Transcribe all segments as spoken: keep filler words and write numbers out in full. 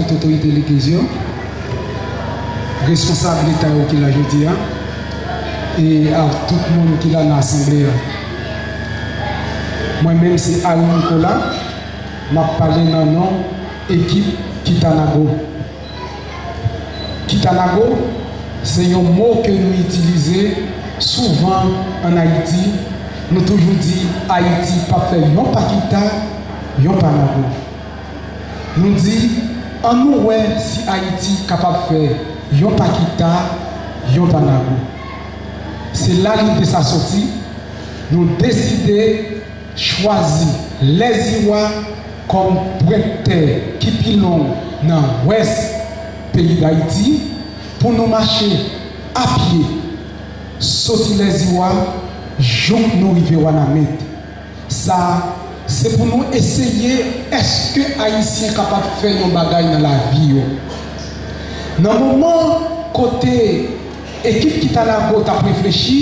Otorite legliz yo, responsab leta yo ki la jodi a, e a tout moun ki la nan asanble a. Mwen menm se Harry Nicolas, m ap pale nan non ekip Kitanago. Kitanago, se yon mo ke nou itilize souvan ann Ayiti. Nou toujou di Ayiti p ap fè yon pa kita, yon pa nago. Nou di, ann nou wè si Ayiti kapab fè yon pa kita, yon pa nago. Se la lide sa soti. Nou deside chwazi Lèziwa kòm pwent tè ki pi long nan wès peyi Dayiti pou nou mache apye soti Lèziwa jouk nou rive Wanament. Sa, se pou nou eseye èske Ayisyen kapab fè yon bagay nan lavi yo. Nan moman kote ekip Kitanago t ap reflechi,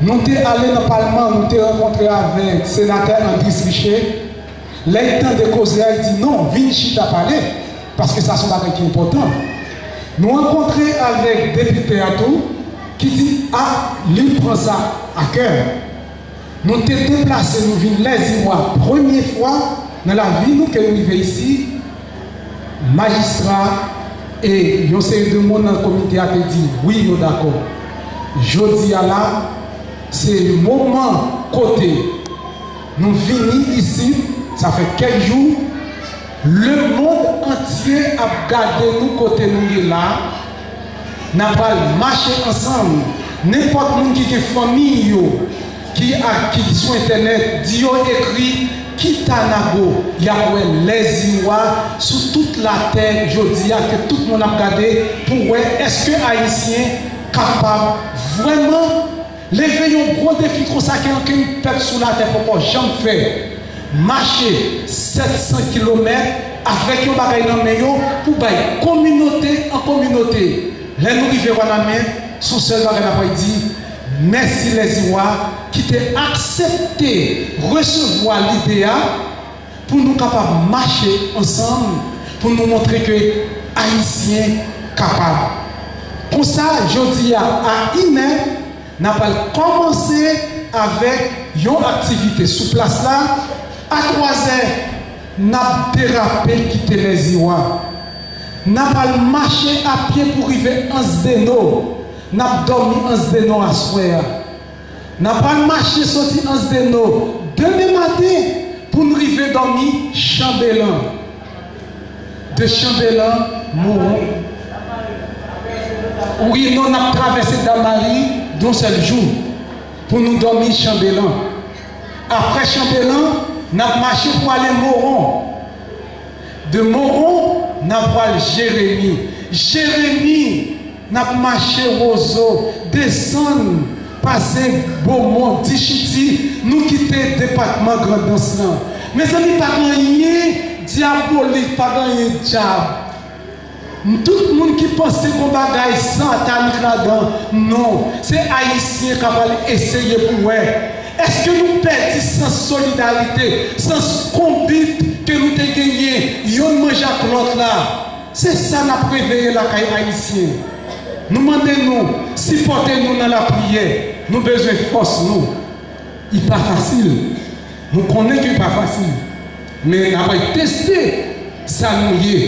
nou te ale nan palman, nou te rankontre avèk senatè Andris Riché. Lè l tande koze a, l di, "Non, vin chita pale, paske sa se yon bagay ki enpòtan." Nou rankontre avèk depite a tou, ki di, a, li pran sa a kè. Nou te deplase, nou vin Lèziwa, premye fwa nan lavi nou ke nou rive isi. Majistra e yon seri de moun nan komite a te di, "Wi, yo dakò." Jodi a la, se moman kote nou vini isi, sa fè kèk jou, lemonn antye ap gade nou kote nou ye la. N a pral mache ansanm. Nenpòt moun ki gen fanmi yo ki ak, ki sou entènèt, di yo ekri Kitanago, y ap wè Lèziwa sou tout latè jodi a, ke tout moun ap gade pou wè èske Ayisyen kapab vrèman leve yon gwo defi konsa ke ankenn pèp sou latè poko janm fè. Mache sèt san kilomèt avèk yon bagay nan men yo pou bay kominote an kominote. Lè nou rive Wanament, se yon sèl bagay n ap di, mèsi Lèziwa ki te aksepte resevwa lide a pou nou kapab mache ansanm, pou nou montre ke Ayisyen kapab. Konsa, jodi a, a inè, n a pral kòmanse avèk yon aktivite sou plas la. A twazè, n ap derape kite Lèziwa. N a pral mache apye pou rive Ansdeno. N ap dòmi Ansdeno aswè a. N a pral mache soti Ansdeno demen maten pou n rive dòmi Chanbelan. De Chanbelan, Moron. Wi, non, n ap travèse Damari yon sèl jou pou nou dòmi Chanbelan. Apre Chanbelan, n ap mache pou ale Moron. De Moron, n ap pral Jeremi. Jeremi, n ap mache Wozo, desann, pase Bomon, Dichiti, nou kite depatman Grandans lan. Mezanmi, pa gen anyen dyabolik, pa gen anyen dyab. Tout moun ki panse gon bagay satanik ladan, non. Se Ayisyen k ap al eseye pou wè. Èske nou pèdi sans solidarite, sans konbit ke nou te genyen, yonn manje ak lòt la? Se sa n ap reveye lakay Ayisyen. Nou mande nou, sipòte nou nan lapriyè. Nou bezwen fòs nou. Li pa fasil. Nou konnen ke li pa fasil. Men n ap teste sa nou ye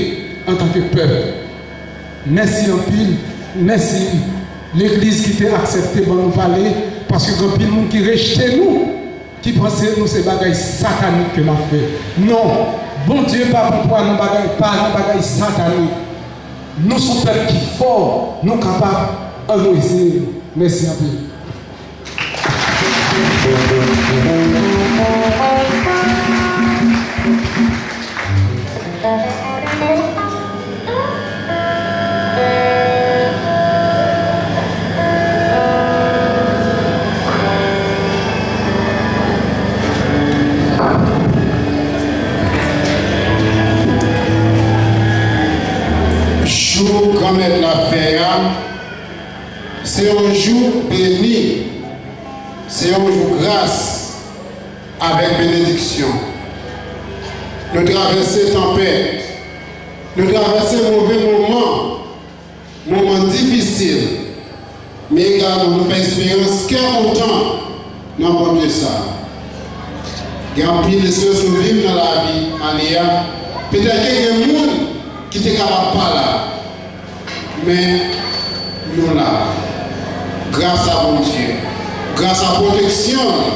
antanke pèp. Mèsi anpil. Mèsi legliz ki te aksepte ban nou pale, paske gen anpil moun ki rejte nou, ki panse nou se bagay satanik ke n ap fè. Non, Bondye pa pou pwa nan bagay, pa nan bagay satanik. Nou se yon pèp ki fò, nou kapab, ann nou eseye. Mèsi anpil. Jou Granmèt la fè a, se yon jou beni, se yon jou gras avèk benediksyon. Nou travèse tanpèt, Nou travèse move moman, moman difisil, men egalman nou fè esperans kè kontan nan Bondye sa a. Gen anpil esperans nou viv nan lavi ane a. Petèt ke gen moun ki te kapab pa la, men nou la. Gras a Bondye, gras a pwoteksyon l,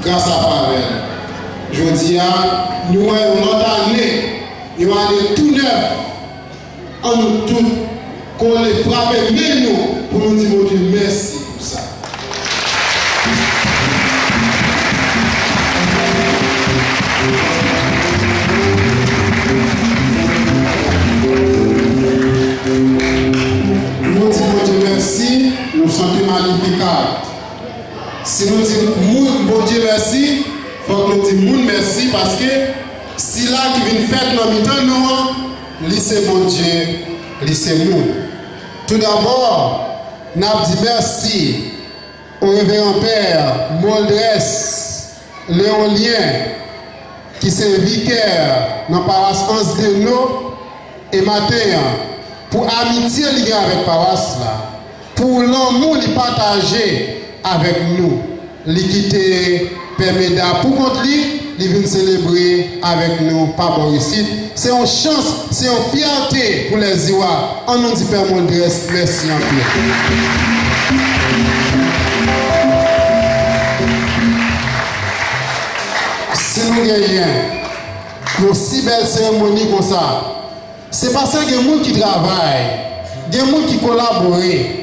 gras a favè l. Jodi a, nou wè yon lòt ane, yon ane tou nèf. An nou tout kole, frape men nou pou nou di Bondye mèsi pou sa. Nou di Bondye mèsi, nou chante Magnificat. Si nou di moun, Bondye mèsi, fòk nou di moun mèsi, paske sila ki vin fèt nan mitan nou an, li se Bondye, li se nou. Toudabò, n ap di mèsi o Reveran Pè Moldres Leolyen, ki se vikè nan pawas Anse des Naux, e maten an, pou amitye li gen avèk pawas la, pou lanmou li pataje avèk nou. Li kite Pè Meda pou kont li, li vin selebre avèk nou pa bò isit. Se yon chans, se yon fyète pou Lèziwa. An nou di Pè Moldres mèsi anpil. Si nou genyen yon si bèl seremoni konsa, se paske gen moun ki travay, gen moun ki kolabore.